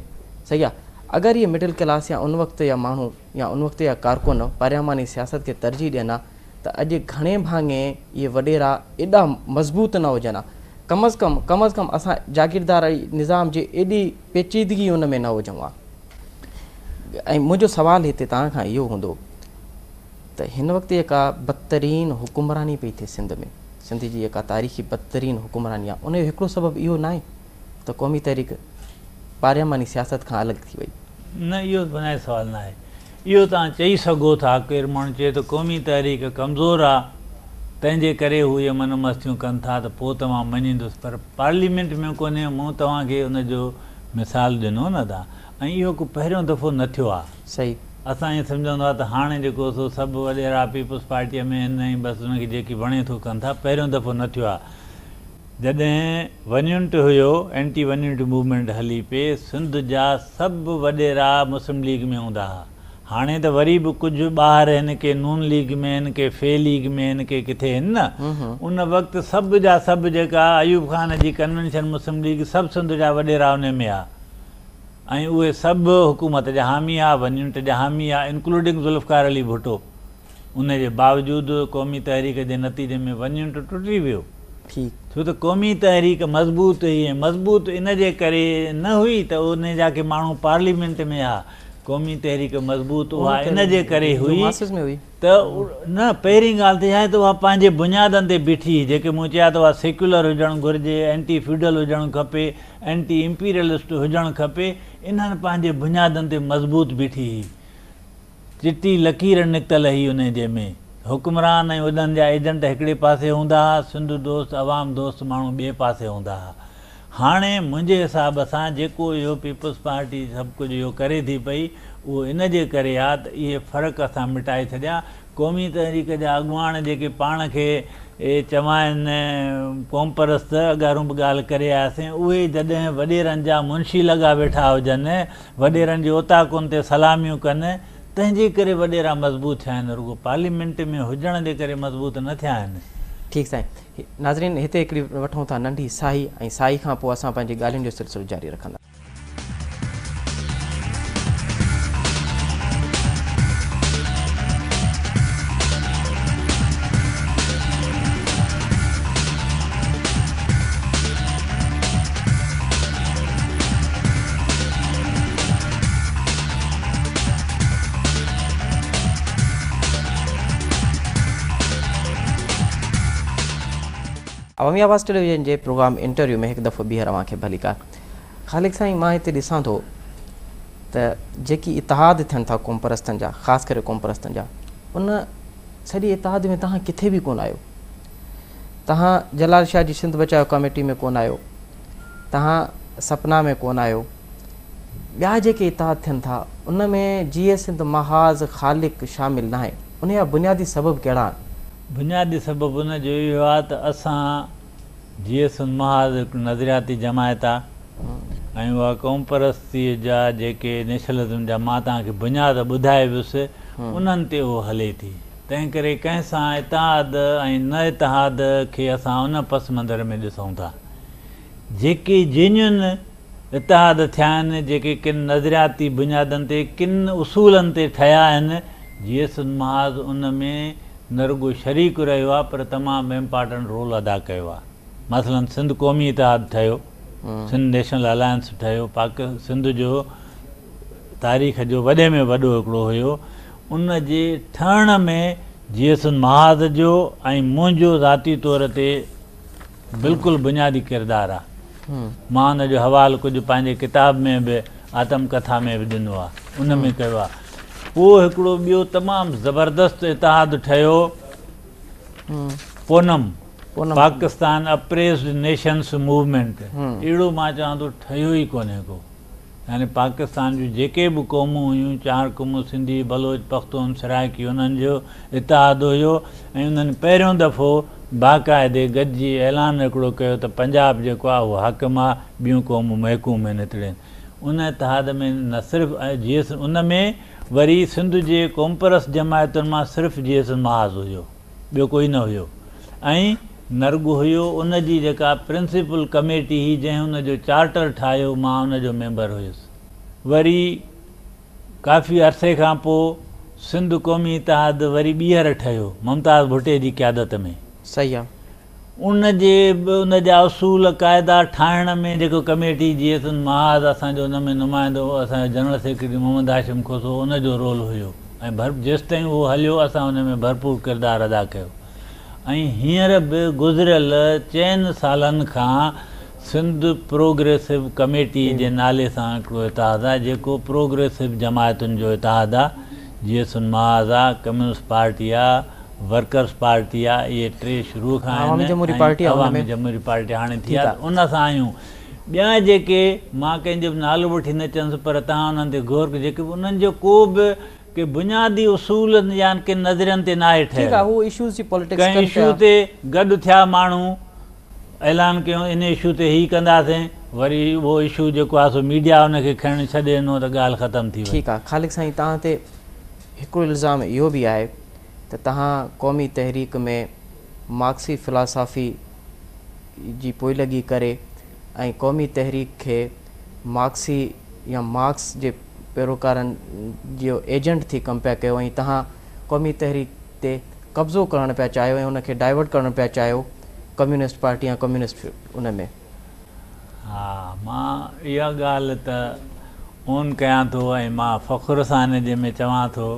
صحيح آهي اگر اهي مڊل ڪلاس يا ان وقت جا ماڻهو يا ان وقت جا ڪارڪن پارلياماني سياست کي ترجيح ڏين ها ته اڄ گهڻي ڀاڱي اهي وڏيرا ايڏا مضبوط نه هجن ها ڪم از ڪم ڪم از ڪم اسان جاگيرداري نظام جي ايڏي پيچيدگي ان ۾ نه هجون ها. ۽ منهنجو سوال هتي توهان کان اهو هوندو ته هن وقت جيڪا بدترين حڪمراني پئي ٿئي سنڌ ۾ سنڌ جي جيڪا تاريخي بدترين حڪمراني آهي ان جو هڪڙو سبب اهو ناهي ته قومي تحريڪ پارلياماني سياست کان الڳ ٿي وئي. نه اهو بنيادي سوال ناهي. اهو توهان چئي سگهو ٿا ڪير ماڻهو چئي ته قومي تحريڪ ڪمزور آ تنهن جي ڪري هو اهي من مستيون ڪن ٿا ته پوء ته مان مڃيندس پر پارليمينٽ ۾ ڪونهي مون توهان کي ان جو مثال ڏنو نه ته. ۽ اهو ڪو پهريون دفعو نه ٿيو آ. صحيح. اسان ائين سمجهندو آ ته هاڻي جيڪو سو سڀ وڏيرا پيپلز پارٽيء ۾ آهن ۽ بس انهن کي جيڪي وڻي ٿو ڪن ٿا. پهريون دفعو نه ٿيو آ. جڏهن ون يونٽ هيو، اينٽي ون يونٽ موومينٽ هلي پئي، سنڌ جا سڀ وڏيرا مسلم ليگ ۾ هوندا ها. هاڻي ته وري به ڪجهه ٻاهر هن ڪي نون ليگ ۾ هن ڪي في ليگ ۾ هن ڪي ڪٿي هن نه. ان وقت سڀ جا سڀ جيڪا ايوب خان جي ڪنوينشن مسلم ليگ سڀ سنڌ جا وڏيرا انهي ۾ ها ۽ اهي سڀ حڪومت جا حامي ها، ون يونٽ جا حامي ها انڪلوڊنگ ذوالفقار علي ڀٽو. ان جي باوجود قومي تحريڪ جي نتيجي ۾ ون يونٽ ٽٽي ويو. ٺيڪ. ڇو ته قومي تحريڪ مضبوط هئي ۽ مضبوط ان جي ڪري نه هئي ته ان جا ڪي ماڻهو پارليمينٽ ۾ ها. قومي تحريڪ مضبوط اها ان جي ڪري هئي ته نه پهرين ڳالهه ته اها آهي ته اها پنهنجي بنيادن تي بيٺي هئي جيڪي مون چيا ته اها سيڪيولر هجڻ گهرجي، اينٽي فيوڊل هجڻ کپي، اينٽي امپيريلسٽ هجڻ کپي، انهن پنهنجي بنيادن تي مضبوط بيٺي هئي. چٽي لڪير نڪتل هئي انهي جي ۾ حڪمران ۽ انهن جا ايجنٽ هڪڙي پاسي هوندا ها، سنڌ دوست، عوام دوست ماڻهو ٻئي پاسي هوندا ها. هاڻي منهنجي حساب سان جيڪو اهو پيپلز پارٽي سڀ ڪجهه اهو ڪري ٿي پئي اهو ان جي ڪري آ ته اهي فرق اسان مٽائي ڇڏيا. قومي تحريڪ جا اڳواڻ جيڪي پاڻ کي چوائن قومپرست اڳارون به ڳالهه ڪري آياسين اهي جڏهن وڏيرن جا منشي لڳا ويٺا هجن وڏيرن جي اوطاقن تي سلاميون ڪن تنهن جي ڪري وڏيرا مضبوط ٿيا آهن رڳو پارليمينٽ ۾ هجڻ جي ڪري مضبوط نه ٿيا آهن. ٺيڪ سائين. ناظرين هتي هڪڙي وٺون ٿا ننڍي ساهي ۽ ساهي کان پوء اسان پنهنجي ڳالهين جو سلسلو جاري رکندا. عوامي آواز ٽيليويزن جي پروگرام انٽرويو ۾ هڪ دفعو ٻيهر اوهان کي ڀليڪار. خالق سائين مان هتي ڏسان ٿو ته جيڪي اتحاد ٿين ٿا قومپرستن جا خاص ڪري قومپرستن جا ان سڄي اتحاد ۾ توهان ڪٿي به ڪونه آهيو. توهان جلال شاهه جي سنڌ بچايو ڪاميٽي ۾ ڪونه آهيو. توهان سپنا ۾ ڪونه آهيو. ٻيا جيڪي اتحاد ٿين ٿا ان ۾ جيئي سنڌ محاذ خالق شامل ناهي ان جا بنيادي سبب ڪهڙا آهن؟ بنيادي سبب ان جو اهو آهي ته اسان جيئي سنڌ محاذ هڪ نظرياتي جماعت آهي ۽ اها قومپرستيء جا جيڪي نيشنلزم جا مان توهان کي بنياد ٻڌائي ويس انهن تي اهو هلي ٿي تنهن ڪري ڪنهن سان اتحاد ۽ نه اتحاد کي اسان ان پس منظر ۾ ڏسون ٿا. جيڪي جينيون اتحاد ٿيا آهن، جيڪي ڪن نظرياتي بنيادن تي، ڪن اصولن تي ٺهيا آهن، جيئي سنڌ محاذ ان ۾ نه رڳو شريڪ رهيو آهي پر تمام امپارٽنٽ رول ادا ڪيو آهي. مثلاً سنڌ قومي اتحاد ٺهيو، سنڌ نيشنل الائنس ٺهيو، پاڪ سنڌ جو تاريخ جو وڏي ۾ وڏو هڪڙو هيو، ان جي ٺهڻ ۾ جيئي سنڌ محاذ جو ۽ منهنجو ذاتي طور تي بلڪل بنيادي ڪردار آ. مان ان جو حوالو ڪجهه پنهنجي ڪتاب ۾ به آتم ڪٿا ۾ به ڏنو آ. ان ۾ ڪيو آ. پوء هڪڙو ٻيو تمام زبردست اتحاد ٺهيو پونم، پاڪستان اپريسڊ نيشنس موومينٽ، اهڙو مان چوان ٿو ٺهيو ئي ڪونهي ڪو. يعني پاڪستان جون جيڪي به قومون هيون، چار قومون سنڌي، بلوچ، پختون، سرائيڪي انهن جو اتحاد هيو ۽ انهن پهريون دفعو باقاعدي گڏجي اعلان هڪڙو ڪيو ته پنجاب جيڪو آهي اهو حاڪم آهي، ٻيون قومون محڪوم آهن هتڙين. ان اتحاد ۾ نه صرف جي ايس ان ۾ وري سنڌ جي قومپرست جماعتن مان صرف جي ايس محاذ هيو. ٻيو ڪوئي نه هيو ۽ نه رڳو هيو ان جي جيڪا پرنسپل ڪميٽي هئي جنهن ان جو چارٽر ٺاهيو مان ان جو ميمبر هيس. وري ڪافي عرصي کان پوء سنڌ قومي اتحاد وري ٻيهر ٺهيو ممتاز ڀٽي جي قيادت ۾. صحيح آ. ان جي به ان جا اصول قاعدا ٺاهڻ ۾ جيڪو ڪميٽي جيئي سنڌ محاذ اسان جو ان ۾ نمائندو اسان جو جنرل سيڪريٽري محمد هاشم کوسو ان جو رول هيو ۽ ڀر جيستائين اهو هليو اسان ان ۾ ڀرپور ڪردار ادا ڪيو ۽ هينئر به گذريل چئن سالن کان سنڌ پروگريسو ڪميٽي جي نالي سان هڪڙو اتحاد آهي جيڪو پروگريسو جماعتن جو اتحاد آهي جيئي سنڌ محاذ آهي ڪميونسٽ پارٽي آهي ورڪرز پارٽي آ اهي ٽي شروع کان آهن عوامي جمهوري ۽ پارٽي آ ان عوامي ۾ جمهوري پارٽي هاڻي ٿي ٺيڪ آ آ. ته ان سان آهيون. ٻيا جيڪي مان ڪنهن جو به نالو وٺي نه چوندس پر توهان انهن تي غور ڪيو جيڪي به انهن جو ڪو به ڪي بنيادي اصولن يا ڪن نظرين تي ناهي ٺيڪ ٺهيل. آ هو اشوز جي پاليٽڪس ڪنهن ڪن اشو پيا. تي گڏ ٿيا ماڻهو اعلان ڪيو ان اشو تي هي ڪنداسين وري اهو اشو جيڪو آهي سو ميڊيا ان کي کڻڻ ڇڏي ڏنو ته ڳالهه ختم ٿي وئي. ٺيڪ آ خالق سائين توهان تي هڪڙو الزام اهو به آهي ته توهان قومي تحريڪ ۾ مارڪسي فلاسافي جي پوئلڳي ڪري ۽ قومي تحريڪ کي مارڪسي يا مارڪس جي پيروڪارن جو ايجنٽ ٿي ڪم پيا ڪيو ۽ توهان قومي تحريڪ تي قبضو ڪرڻ پيا چاهيو ۽ ان کي ڊائيورٽ ڪرڻ پيا چاهيو ڪميونسٽ پارٽي يا ڪميونسٽ ان ۾. ها مان اها ڳالهه ته اون ڪيان ٿو ۽ مان فخر سان ان جي ۾ چوان ٿو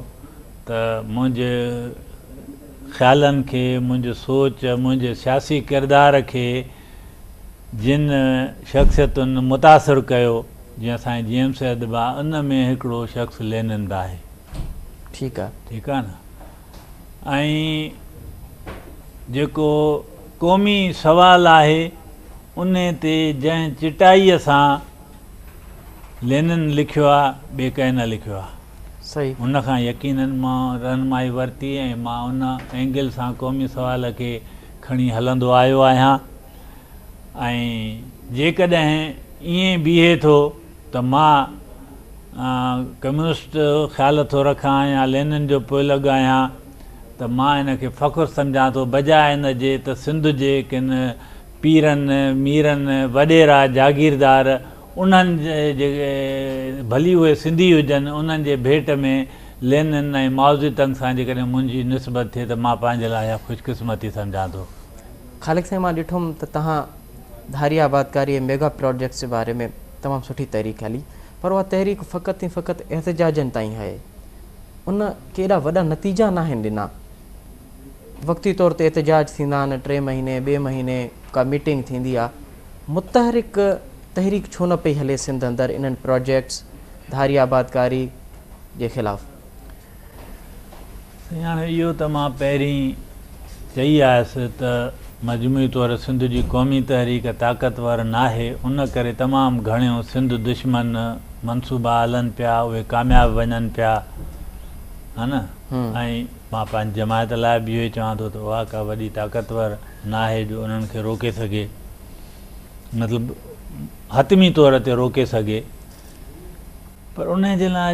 ته منهنجي خيالن کي، منهنجي سوچ، منهنجي سياسي ڪردار کي جن شخصيتن متاثر ڪيو جيئن سائين جي ايم سيد به آ ان ۾ هڪڙو شخص لينن به آهي. ٺيڪ آ. ٺيڪ آ نه ۽ جيڪو قومي سوال آهي انهي تي جنهن چٽائيء سان لينن لکيو آ ٻئي ڪنهن نه لکيو آ. صحيح. ان کان يقينن مان رهنمائي ورتي ۽ مان ان اينگل سان قومي سوال کي کڻي هلندو آيو آهيان ۽ جيڪڏهن ائين بيهي ٿو ته مان ڪميونسٽ خيال ٿو رکان يا لينن جو پوئلڳ آهيان ته مان ان کي فخر سمجهان ٿو بجاء ان جي ته سنڌ جي ڪن پيرن، ميرن، وڏيرا، جاگيردار انهن جي ڀلي اهي سنڌي هجن انهن جي ڀيٽ ۾ لينن ۽ مائوزي تنگ سان جيڪڏهن منهنجي نسبت ٿئي ته مان پنهنجي لاء اها خوش قسمتي سمجهان ٿو. خالق سائين مان ڏٺم ته توهان ڌاري آبادڪاري ۽ ميگا پراجيڪٽس جي باري ۾ تمام سٺي تحريڪ هلي پر اها تحريڪ فقط ۽ فقط احتجاجن تائين آهي ان ڪي ايڏا وڏا نتيجا ناهن ڏنا وقتي طور تي احتجاج ٿيندا آهن ٽي مهيني ٻي مهيني ڪا ميٽنگ ٿيندي آهي متحرڪ تحريڪ ڇو نه پئي هلي سنڌ اندر انهن پراجيڪٽس ڌاري آبادڪاري جي خلاف؟ سائين هاڻي اهو ته مان پهرين چئي آيس ته مجموعي طور سنڌ جي قومي تحريڪ طاقتور ناهي ان ڪري تمام گهڻيون سنڌ دشمن منصوبا هلن پيا اهي ڪامياب وڃن پيا ها نه ۽ مان پنهنجي جماعت لاء به اهو ئي چوان ٿو ته اها ڪا وڏي طاقتور ناهي جو انهن کي روڪي سگهي مطلب حتمي طور تي روڪي سگهي پر انهي جي لاء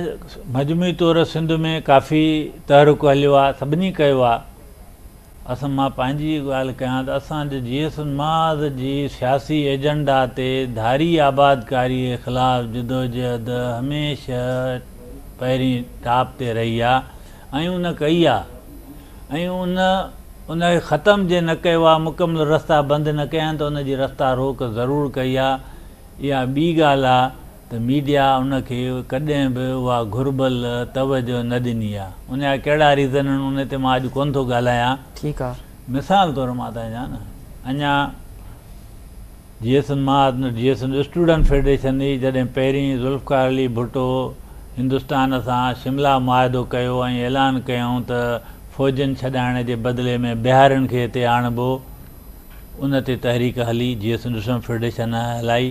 مجموعي طور سنڌ ۾ ڪافي تحرڪ هليو آهي سڀني ڪيو آهي اسان مان پنهنجي ڳالهه ڪيان ته اسان جي جيئي سنڌ محاذ جي سياسي ايجنڊا تي ڌاري آبادڪاري خلاف جدوجهد هميشه پهرين ٽاپ تي رهي آهي ۽ ان ڪئي آهي ۽ ان ان کي ختم جي نه ڪيو آهي مڪمل رستا بند نه ڪيا آهن ته ان جي رستا روڪ ضرور ڪئي آهي اها ٻي ڳالهه آهي ته ميڊيا ان کي ڪڏهن به اها گهربل توجه نه ڏني آ. ان جا ڪهڙا ريزن آهن ان تي مان اڄ ڪونه ٿو ڳالهايان. ٺيڪ آ. مثال طور مان تان چوان نه اڃا جيئي سنڌ محاذ نه جيئي سنڌ اسٽوڊنٽ فيڊريشن ئي جڏهن پهرين ذوالفقار علي ڀٽو هندستان سان شملا معاهدو ڪيو ۽ اعلان ڪيائون ته فوجين ڇڏائڻ جي بدلي ۾ بهارين کي هتي آڻبو ان تي تحريڪ هلي، جيئي سنڌ اسٽوڊنٽ فيڊريشن هلائي،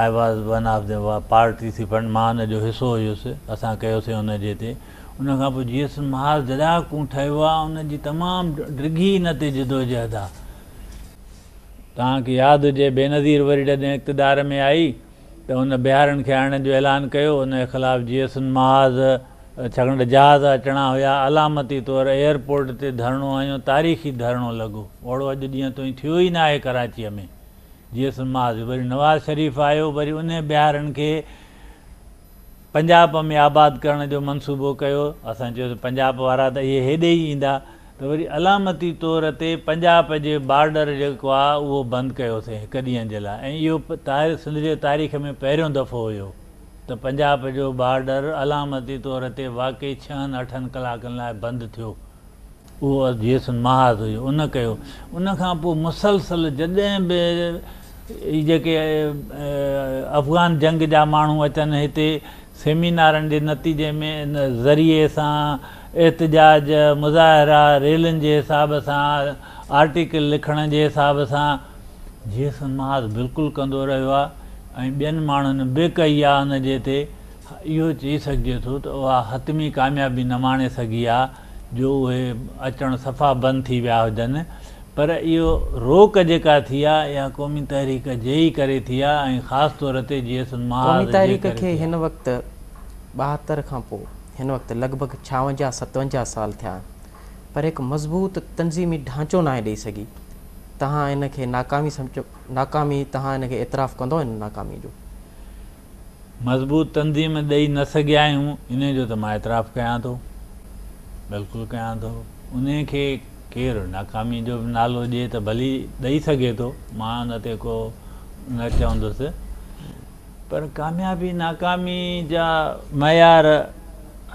I was one of the participant, مان ان جو حصو هيس، اسان ڪيوسين ان جي تي، ان کان پوء جيئي سنڌ محاذ جڏهن کان ٺهيو آ، ان جي تمام ڊگهي ان تي جدوجهد آ. توهان کي ياد هجي بينظير وري جڏهن اقتدار ۾ آئي ته ان بهارين کي آڻڻ جو اعلان ڪيو، ان جي خلاف جيئي سنڌ محاذ ڇاڪاڻ ته جهاز اچڻا هيا، علامتي طور ايئرپورٽ تي ڌرڻو هنيو، تاريخي ڌرڻو لڳو، اهڙو اڄ ڏينهن تائين ٿيو ئي ناهي ڪراچيء ۾، جيئي سنڌ محاذ جو، وري نواز شريف آيو، وري انهي بهارين کي پنجاب ۾ آباد ڪرڻ جو منصوبو ڪيو، اسان چيو ته پنجاب وارا ته اهي هيڏي ئي ايندا، ته وري علامتي طور تي پنجاب جي بارڊر جيڪو آ اهو بند ڪيوسين هڪ ڏينهن جي لاء ۽ اهو سنڌ جي تاريخ ۾ پهريون دفعو هيو. ته پنجاب جو بارڊر علامتي طور تي واقعي ڇهن اٺن ڪلاڪن لاء بند ٿيو. اهو جيئي سنڌ محاذ هيو ان ڪيو. ان کان پوء مسلسل جڏهن به هي جيڪي افغان جنگ جا ماڻهو اچن هتي سيمينارن جي نتيجي ۾ ان ذريعي سان احتجاج، مظاهرا، ريلين جي حساب سان، آرٽيڪل لکڻ جي حساب سان جيئي سنڌ محاذ بلڪل ڪندو رهيو آهي. ۽ ٻين ماڻهن به ڪئي آ ان جي تي اهو چئي سگهجي ٿو ته اها حتمي ڪاميابي نه ماڻي سگهي آ جو اهي اچڻ صفا بند ٿي ويا هجن پر اهو روڪ جيڪا ٿي آ اها قومي تحريڪ جي ئي ڪري ٿي آ ۽ خاص طور تي جيئي سنڌ قومي محاذ جي تحريڪ ڪري کي ٿي آ. هن وقت 72 کان پوء هن وقت لڳ ڀڳ 56 57 سال ٿيا آهن پر هڪ مضبوط تنظيمي ڍانچو ناهي ڏئي سگهي توهان ان کي ناڪامي سمجهو ناڪامي توهان ان کي اعتراف ڪندو ان ناڪامي جو؟ مضبوط تنظيم ڏئي نه سگهيا آهيون انهي جو ته مان اعتراف ڪيان ٿو بلڪل ڪيان ٿو انهي کي ڪير ناڪامي جو به نالو ڏئي ته ڀلي ڏئي سگهي ٿو مان ان تي ڪو نه چوندس پر ڪاميابي ناڪامي جا معيار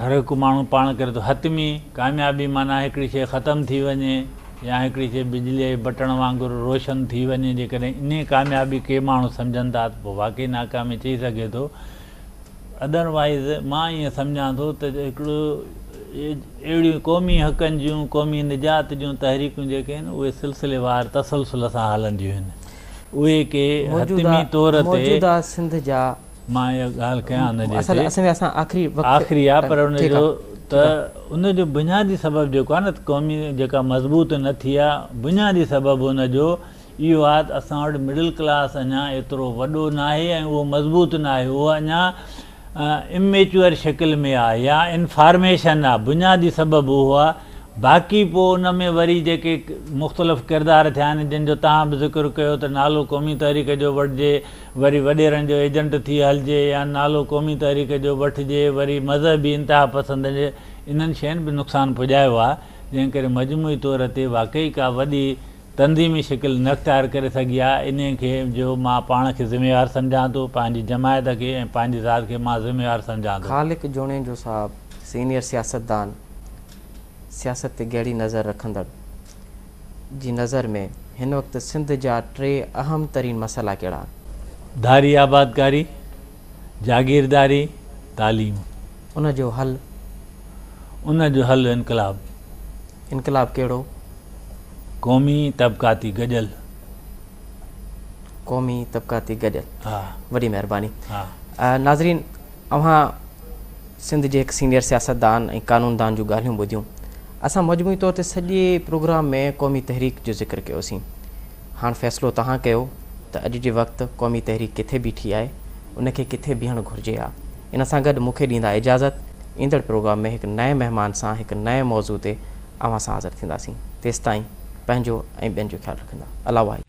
هر هڪ ماڻهو پاڻ ڪري ٿو. حتمي ڪاميابي معنيٰ هڪڙي شيء ختم ٿي وڃي يا هڪڙي شيء بجليء جي بٽڻ وانگر روشن ٿي وڃي جيڪڏهن انهيء ڪاميابي ڪي ماڻهو سمجهن ٿا ته پوء واقعي ناڪامي چئي سگهي ٿو. ادر وائيز مان ائين سمجهان ٿو ته هڪڙو اهڙيون قومي حقن جون قومي نجات جون تحريڪون جيڪي آهن اهي سلسليوار تسلسل سان هلنديون آهن. اهي ڪي حتمي طور تي. موجوده سنڌ جا مان اها ڳالهه ڪيان ان جي اصل تي اصل ۾ اسان آخري وقت آخري آ پر ان ٺيڪ جو آ ته ٺيڪ آ. ان جو بنيادي سبب جيڪو آ نه ته قومي جيڪا مضبوط نه ٿي آ بنيادي سبب ان جو اهو آ ته اسان وٽ مڊل ڪلاس اڃا ايترو وڏو ناهي ۽ اهو مضبوط ناهي اهو اڃا اميچوئر شڪل ۾ آ يا انفارميشن آ بنيادي سبب اهو آ باقي پوء ان ۾ وري جيڪي مختلف ڪردار ٿيا آهن جن جو توهان به ذڪر ڪيو ته نالو قومي تحريڪ جو وٺجي وري وڏيرن جو ايجنٽ ٿي هلجي يا نالو قومي تحريڪ جو وٺجي وري مذهبي انتها پسندن جي انهن شين به نقصان پڄايو آهي جنهن ڪري مجموعي طور تي واقعي ڪا وڏي تنظيمي شڪل نه اختيار ڪري سگهي آهي انهي کي جو مان پاڻ کي ذميوار سمجهان ٿو پنهنجي جماعت کي ۽ پنهنجي ذات کي مان ذميوار سمجهان ٿو. خالق جوڻيجو صاحب سينيئر سياستدان، سياست تي گهري نظر رکندڙ، جي نظر ۾ هن وقت سنڌ جا ٽي اهم ترين مسئلا ڪهڙا آهن؟ ڌاري آبادڪاري، جاگيرداري، تعليم. ان جو حل؟ ان جو حل انقلاب. انقلاب ڪهڙو؟ قومي طبقاتي گڏيل. قومي طبقاتي گڏيل. ها. وڏي مهرباني. ها. ناظرين اوهان سنڌ جي هڪ سينيئر سياستدان ۽ قانوندان جون ڳالهيون ٻڌيون. اسان مجموعي طور تي سڄي پروگرام ۾ قومي تحريڪ جو ذڪر ڪيوسين. هاڻ فيصلو توهان ڪيو ته اڄ جي وقت قومي تحريڪ ڪٿي بيٺي آهي، ان کي ڪٿي بيهڻ گهرجي ها. ان سان گڏ مون کي ڏيندا اجازت، ايندڙ پروگرام ۾ هڪ نئين مهمان سان هڪ نئين موضوع تي اوهان سان حاضر ٿينداسين. تيستائين پنهنجو ۽ ٻين جو خيال رکندا. الله واهي.